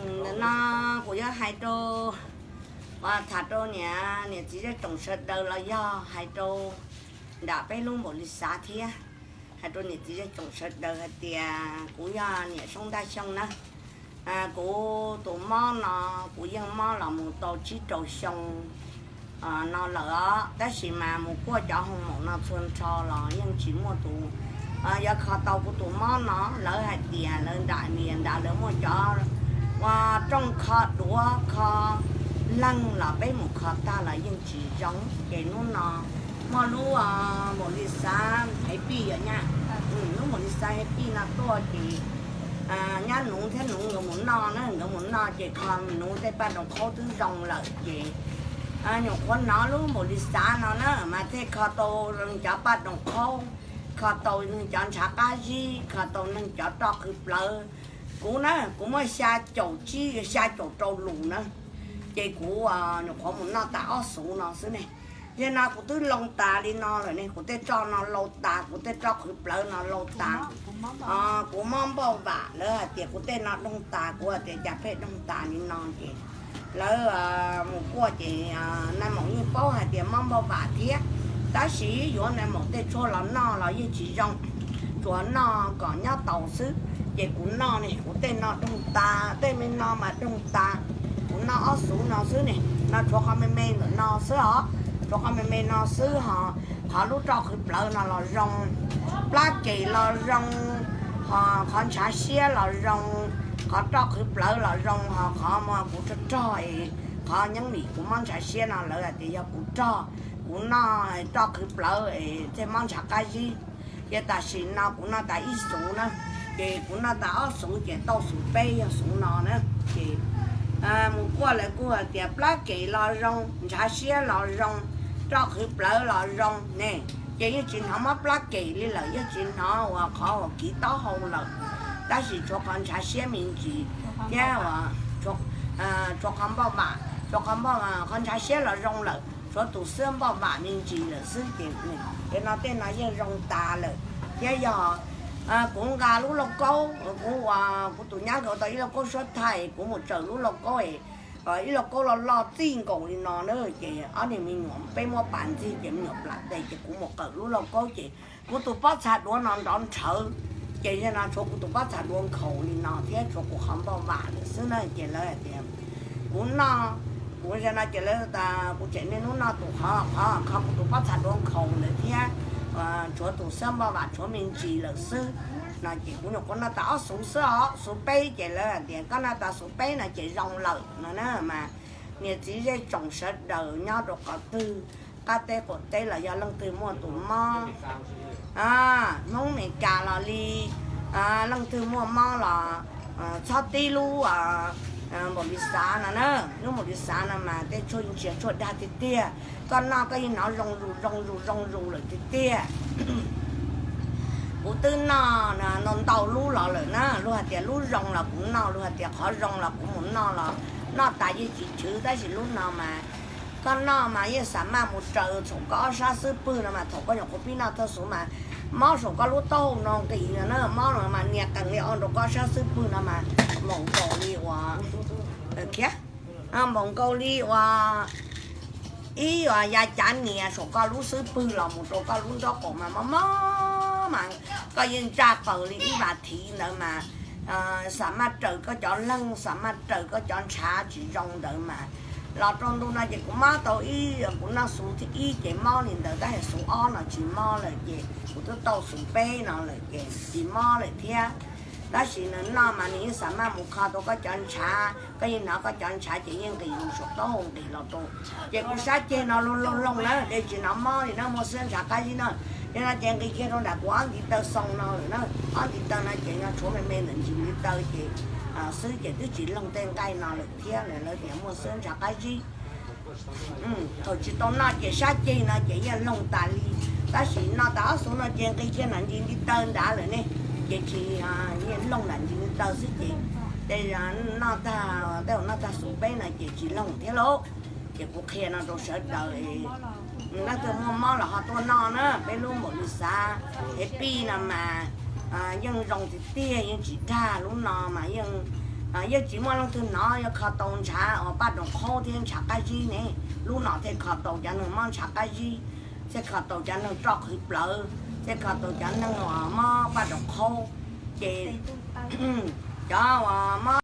Ntawm no kuv yuav hais rau, tham rau niam, niam txiv zej tsoom sawv daws los yog hais rau nram peb lub npaum li xav thiab, hais rau niam txiv zej tsoom sawv daws hais tias kuv yog niam Soob Ntaj Xyooj na. Kuv tus mob no, kuv yeej mob los mus tau tsib rau xyoo no lawm os, tab sis mas mus kuaj cov hoo maum no txhua nrho los yeej tsis muaj tus yuav kho tau kuv tus mob no. Lawv hais tias lawv nram nias nrad lawv muaj cov ua rooj kho duav kho leeg los peb mus kho tag los yeej tsis zoo. Ces hnub no muaj lub npaum li xav hev pij yom nyab, lub npaum li xav hev pij no tuaj ces nyab nuv thiab nuv nkawd mus noj na, nkawd mus noj ces kho nuv tej paj rooj qhaub twb zoo lawm ces nyuam qhuav hnov lub npaum li xav no na mas thiaj kho tau cov paj rooj qhaub, kho tau neeg cov ntshav qab zib, kho tau neeg cov roj qhwv plawv. Kuv na kuv muaj xya caum tsib xya caum rau lus na, ces kuv nyuam qhuav mus noj tas ob xuv no xwb ne. Yog no kuv twb loo tas li no lawm ne, kuv tej roj no lau tas, kuv tej roj qhwv plawv no lau tas. Kuv mob npauj vam, lawv hais tias kuv tej no doog tas, kuv hais tias cas pheej doog tas li no ces lawv mus kuaj ces nais maum yeej paub hais tias mob npauj vam thiab, tab sis yuav nais maum tej tshuaj los noj los yeej tsis zoo, tsuas noj kom nyob taus xwb. Ces kuv noj ne kuv tej no doog tas, tej me no mas doog tas. Kuv noj ob xuv no xwb ne, no tshuav qhov me me ntawm no xwb os, tshuav qhov me me no xwb ho. Qhov lub roj qhwv plawv no los zoo, plab kem los zoo, ho qhov ntshav siab los zoo, qhov roj qhwv plawv los zoo, ho qhov kuv rog rog es qhov nyob nim kuv mob ntshav siab no lawv hais tias yog kuv rog, kuv noj roj qhwv plawv es thiaj mob ntshav qab zib. Ces tam sim no kuv noj tas ib xuv na, ces kuv noj tas ob xuv ces tau xuv peb yog xuv no na. Ces mus kuaj lawv kuj hais tias plab kem los zoo, ntshav siab los zoo, roj qhwv plawv los zoo ne. Ces yeej tsis hnov mob plab kem li lawm, yeej tsis hnov uas qhov uas kiv taub hau lawm, tab sis tshuav qhov ntshav siab me ntsis thiab uas tshuav qhov npauj vam, tshuav qhov npauj, qhov ntshav siab los zoo lawm, tshuav tus xwb npauj vam me ntsis lawm xwb ces, ces no tej no yeej zoo tas lawm. Thiab yog kuv nqa lub lauj kaub, kuv uas kuv tus nyab nkawd tau ib lauj kaub suab thaij, kuv mus tsaws lub lauj kaub, ib lauj kaub loj loj txij nkaus li no na, ces ob niag me nyuam peb muab pas ntxig ces me nyuam plam tes ces kuv mus qawm lub lauj kaub ces kuv tus pob txha duav no nrov nrhawv, ces yog no tshuav kuv tus pob txha duav nkhaus li no thiab tshuav kuv qhov npauj vam lawm xwb na. Ces lawv hais tias kuv noj, kuv yog no ces lawv, kuv tseem niaj hnub noj tus qhov, qhov kho kuv tus pob txha duav nkhaus ntawd thiab, tshuav tus xwb npauj vam tshuav me ntsis lawm xwb no. Ces kuv nyuam qhuav noj tas ob xuv xwb os, xuv peb ces lawv hais tias koj noj tas xuv peb no ces zoo lawm no na. Mas niam txiv zej tsoom sawv daws nyob rau qhov twg, qab teb qaum teb los yog leej twg muaj tus mob, Hmoob Mes Kas los li, leej twg muaj mob los txhob tib lub npaum li xav no na. Lub npaum li xav no mas tej tshuaj ntsia tshuaj dag tiag tiag, koj noj koj yeej hnov zoo zus zoo zus zoo zus lawm tiag tiag. Kuv twb noj ntau ntau lub los lawm na, luag hais tias lub zoo los kuv noj, luag hais tias qhov zoo los kuv mus noj los noj tas yeej tsis chwv, tab sis lub no mas koj noj mas yeej xam maj mus raws thaum koj ob sab xub pwg no mas thaum koj nyuam qhuav pib noj thawj xuv mas mob saum koj lub taub hau no nqis no na, mob no mas nias qees li o rau koj ob sab xub pwg no mas npaum nkaus li uas, khiav, npaum nkaus li uas ib uas ya cav nias saum koj lub xub pwg los mus rau koj lub nraub qaum mas mob mob mas koj yeej ntsaj qaws li ib vas thiv ntawd mas xam maj raws koj cov leeg, xam maj raws koj cov ntshav tsis zoo ntawd mas los rau ntu no ces kuv mob tau ib, kuv noj xuv thib ib ces mob li ntawd, tab sis xuv ob no tsis mob lawm ces kuv twb tau xuv peb no lawm ces tsis mob lawm thiab. Tab sis nws noj mas nws yeej xam maj mus kho tau koj cov ntshav, koj yeej hnov koj cov ntshav ces yeej nqis zus saum taub hau nqis los rau. Ces kuv sab ceg no loog loog loog na, ces tsis hnov mob li na, muaj xwb ntshav qab zib na. Yog no ces nqis kiag rau nram kuv ob ntiv taw xoo no lawm na, ob ntiv taw no ces nyob tshuav me me ntawm ntsis ntiv taw ces xwb ces twb tsis loog tej nqaij no lawm thiab, lawv tias muaj xwb ntshav qab zib. Thaum tsis tau noj ces sab ceg no ces yeej loog tas li, tab sis noj tas ob xuv no ces nqis kiag nram ntsis ntiv taw nrad lawm ne, ces tsis, yeej loog nram ntsis ntiv taw xwb ces tej noj tag, tej zaum noj tag xuv peb no ces tsis loog thiab lauj. Ces kuv qhia no rau sawv daws, leej twg muaj mob los ho tuaj noj na, peb lub npaum li xav, hev pij no mas yeej zoo tiag tiag, yeej tsis dag, lub no mas yeej Yeej tsis muaj leej twg hnov yuav kho tau ntshav uas paj roos qhaub thiab ntshav qab zib ne. Lub no thiaj kho tau cov neeg mob ntshav qab zib, thiaj kho tau cov neeg roj qhwv plawv, thiaj kho tau cov neeg uas mob paj roos qhaub. Ces cov uas